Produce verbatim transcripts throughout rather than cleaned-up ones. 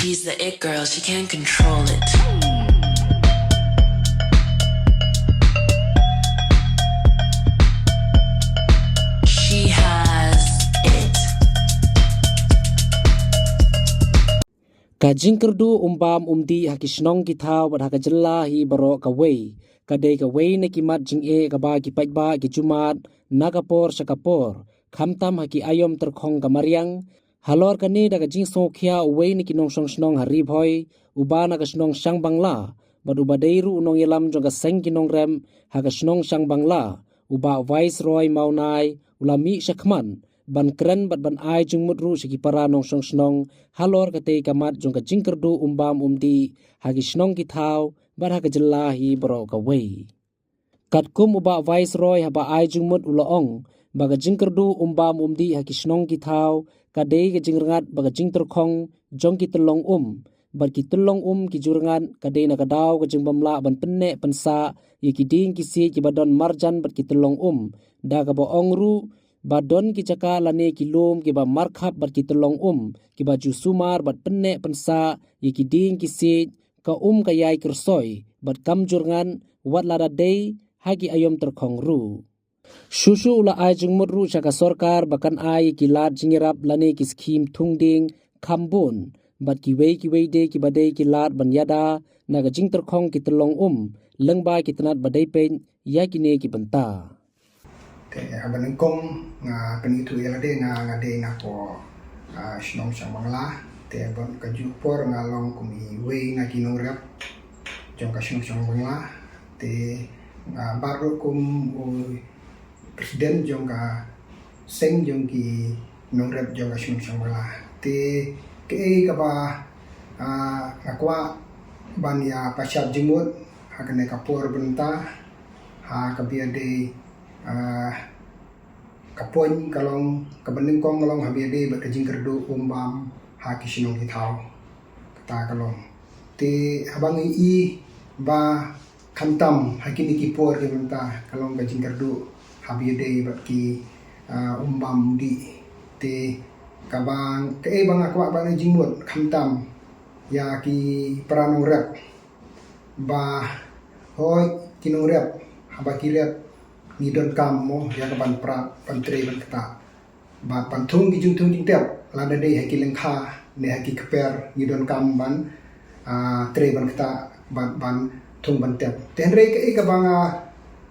She's the it girl, she can't control it. She has it. Ka jingkyrduh um bam um dih ha ki shnong ki thaw bad ha ka jylla hi baroh kawei, ka dei kawei na ki mat jingeh kaba ki paidbah ki ju mad na ka por sha ka por, khamtam ha ki aïom tyrkhong ka mariang. Halor kane, da ka jingsngewkhia uwei na ki nongshong shnong ha Ri Bhoi, uba na ka shnong Shangbangla bad uba dei ruh u nongïalam jong ka seng ki nongrep ha ka shnong Shangbangla, u Bah Viceroy Mawnai, u la mih shakhmat ban kren bad ban ai jingmut ruh sha ki para nongshong shnong halor katei ka mat jong ka jingkyrduh um bam um dih ha ki shnong ki thaw bad ha ka jylla hi baroh kawei. Katkum u Bah Viceroy, haba ai jingmut, u la ong ba ka jingkyrduh um bam um dih ha ki shnong ki thaw ka dei ka jingrngat ba ka jingtyrkhong jong ki tyllong um, bad ki tyllong um ki ju rngat ka dei na ka daw ka jingbym lah ban pynneh pynsah ïa ki dieng ki siej kiba don marjan bad ki tyllong um, da kaba ong ruh ba don ki jaka lane ki lum kiba markhap bad ki tyllong um kiba ju sumar bad pynneh pynsah ïa ki dieng ki siej, ka um ka ïai kyrsoi bad kam ju rngat wat lada dei ha ki aïom tyrkhong ruh. Shuh shuh u la ai jingmut ruh sha ka sorkar ba kan ai ki lad jingïarap lane ki skhim thung dieng kham bun bad kiwei kiwei de kiba dei ki lad ban ïada na ka jingtyrkhong ki tyllong um lyngba ki tnat ba dei peit ïa kine ki bynta. Te haba nyngkong nga pynithuh ïa lade, nga nga dei na ka, ah, shnong Shangbangla. Te bad kajuh por nga long kum iwei na ki nongrep jong ka shnong Shangbangla. Te nga bat ruh kum u president jong ka seng jong ki nongrep jong ka shnong Shangbangla. Te kaei kaba, ah, nga kwah ban ïa pynshad jingmut ha kane ka por bynta, ha kaba ïadei, ah, ka point ka long, kaba nyngkong ka long haba ïadei bad ka jingkyrduh um bam ha ki shnong ki thaw. Kata ka long. Te haba ngi i ba khamtam ha kine ki por ki bynta ka long ka jingkyrduh haba ïadei bad ki, ah, um bam um dih. Te kaba, kaei ba nga kwah ban ai jingmut khamtam ïa ki para nongrep, ba hooid ki nongrep haba ki rep ngi donkam mo ïa ka ban prat, ban trei, ban ktah, bad ban thung ki jingthung jingtep lada dei ha ki lyngkha ne ha ki kper ngi donkam ban, ah, trei, ban ktah, ban, ban thung, ban tep. Te hynrei kaei kaba nga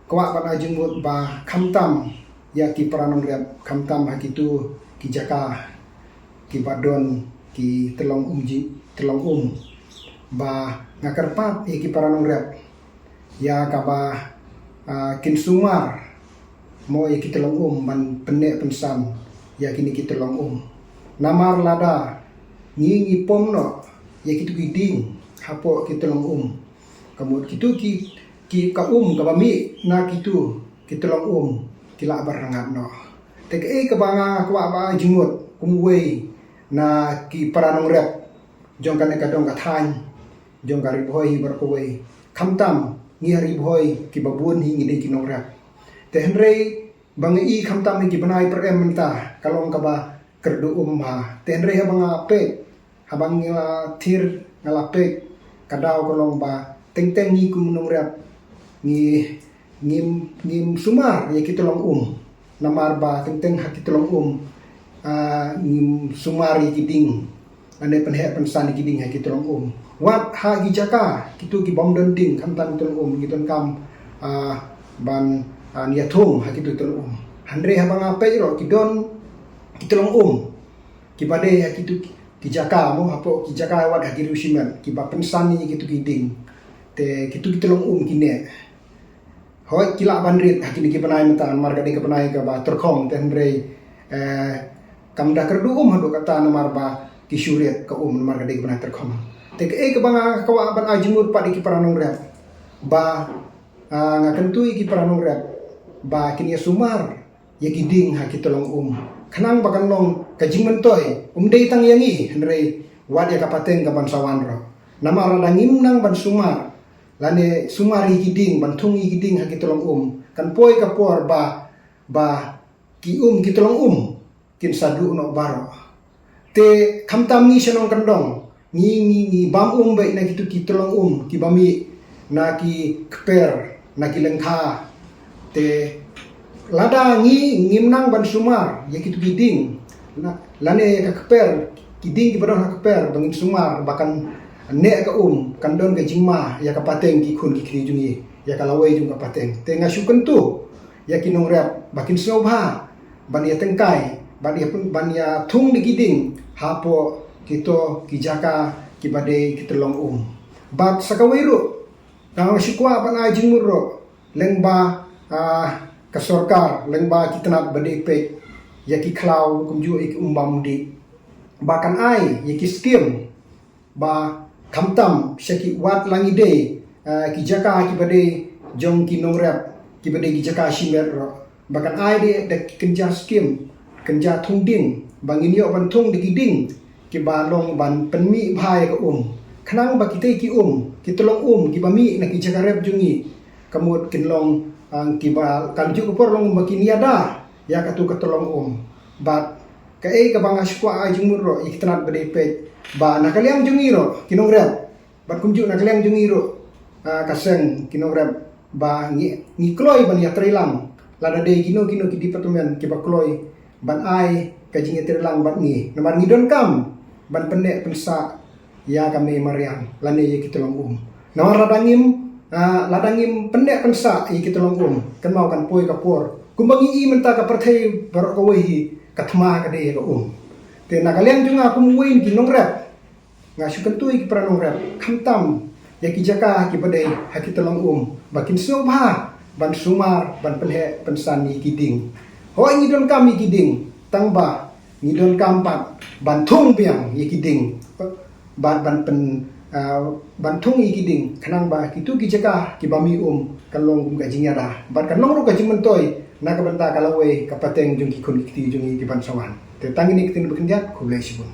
kwah ban ai jingmut ba khamtam ïa ki para nongrep, khamtam ha kitu ki jaka kiba don ki tyllong um, jing tyllong um, ba nga kyrpad ïa ki para nongrep ïa kaba, ah, kin sumar mo ïa ki tyllong um ban pynneh pynsan ïa kine ki tyllong um. Namar lada ngi ngi pom noh ïa kitu ki dieng hapoh ki tyllong um, ka mut kitu ki, ki ka um kaba mih na kitu ki tyllong um ki lah ban rngat noh. Te kaei kaba nga kwah ban ai jingmut kum uwei na ki para nongrep jong kane ka dong ka thaiñ jong ka Ri Bhoi hi baroh kawei. Khamtam ngi ha Ri Bhoi kiba bun hi ngi dei ki nongrep. Te hynrei ba ngi i khamtam ha ki bnai pyrem mynta ka long kaba kyrduh um ha. Te hynrei haba nga peit, haba nga la thied, nga la peit, ka daw ka long ba teng teng ngi kum nongrep ngi ngim, ngim sumar ïa ki tyllong um. Namar ba teng teng ha ki tyllong um, ah, ngim sumar ïa ki dieng, lane pynheh pynsan ïa ki dieng ha ki tyllong um. Wat ha ki jaka kitu ki bym don dieng khamtam ki tyllong um, ngi donkam, ah, ban, ah, ïathung ha kitu ki tyllong um. Hynrei haba nga peit ruh ki don ki tyllong um kiba dei ha kitu ki jaka mo, hapoh ki jaka wat ha ki riew shimet kiba pynsan ïa kitu ki dieng. Te kitu ki tyllong um ki neh. Hooid ki lah ban rit ha kine ki bnai mynta namar ka dei ka bnai kaba tyrkhong, te hynrei, eh, kam da kyrduh um haduh katta namar ba ki shu rit ka um namar ka dei ka bnai tyrkhong. Te kaei kaba nga kwah ban ai jingmut pat ïa ki para nongrep ba, ah, nga kyntu ïa ki para nongrep ba kin ïa sumar ïa ki dieng ha ki tyllong um. Khnang ba kan long ka jingmyntoi, um dei tang ïa ngi, hynrei wat ïa ka pateng ka ban sa wan ruh. Namar lada ngim nang ban sumar, lane sumar ïa ki dieng, ban thung ïa ki dieng ha ki tyllong um, kan poi ka por ba, ba ki um, ki tyllong um kin sa duh noh baroh. Te khamtam ngi shnong kyndong, Ngi ngi ngi bam um beit na kitu ki tyllong um kiba mih na ki kper, na ki lyngkha. Te lada ngi ngim nang ban sumar ïa kitu ki ding, na, lane ka kper, ki ding kiba don ha kper ba ngin sumar ba kan neh ka um, kan don ka jingma ïa ka pateng ki khun ki kti jong ngi, ïa ka lawei jong ka pateng. Te nga shu kyntu ïa ki nongrep ba kin sngewbha ban ïa tyngkai, ban ïa pyn-, ban ïa thung da ki ding hapoh kito ki jaka kiba dei ki tyllong um. Bad sa kawei ruh, nga shu kwah ban ai jingmut ruh lyngba, ah, ka sorkar, lyngba ki tnat ba dei peit ïa ki khlaw kumjuh ïa ki um bam dih, ba kan ai ïa ki skim ba khamtam sha ki wat la ngi dei, ah, ki jaka kiba dei jong ki nongrep, kiba dei ki jaka shimet ruh, ba kan ai de da ki kynja skim, kynja thung ding, ba ngin ïoh ban thung da ki ding kiba long ban pynmih bha ïa ka um, khnang ba kitei ki um, ki tyllong um kiba mih na ki jaka rep jong ngi, ka mut kin long, ah, kiba kan ju ka por long ba kin ïada ïa katu ka tyllong um. Bad kaei kaba nga shu kwah ai jingmut ruh ïa ki tnat ba dei peit, ba na ka liang jong ngi ruh ki nongrep, bad kumjuh na ka liang jong ngi ruh, ah, ka seng ki nongrep, ba ngi, ngi kloi ban ïatreilang lada dei kino kino ki department kiba kloi ban ai ka jingïatreilang bad ngi. Namar ngi donkam ban pynneh pynsah ïa ka mei mariang lane ïa ki tyllong um. Namar lada ngim, ah, lada ngim pynneh pynsah ïa ki tyllong um, kynmaw kan poi ka por kumba ngi i mynta, ka pyrthei baroh kawei hi ka thma ka dei ïa ka um. Te na ka liang jong nga kum uwei na ki nongrep, nga shu kyntu ïa ki para nongrep, khamtam ïa ki jaka kiba dei ha ki tyllong um, ba kin sngewbha ban sumar, ban pynheh pynsan ïa ki ding. Hooid, ngi donkam ïa ki ding, tang ba ngi donkam pat ban thung biang ïa ki ding, bad ban pyn, ah, ban thung ïa ki ding, khnang ba kitu ki jaka kiba mih um kan long kum ka jingïada, bad kan long ruh ka jingmyntoi na ka bynta ka lawei ka pateng jong ki khun ki kti jong ngi kiban sa wan. Te tang kine ki ktien ba khyndiat, khublei shibun.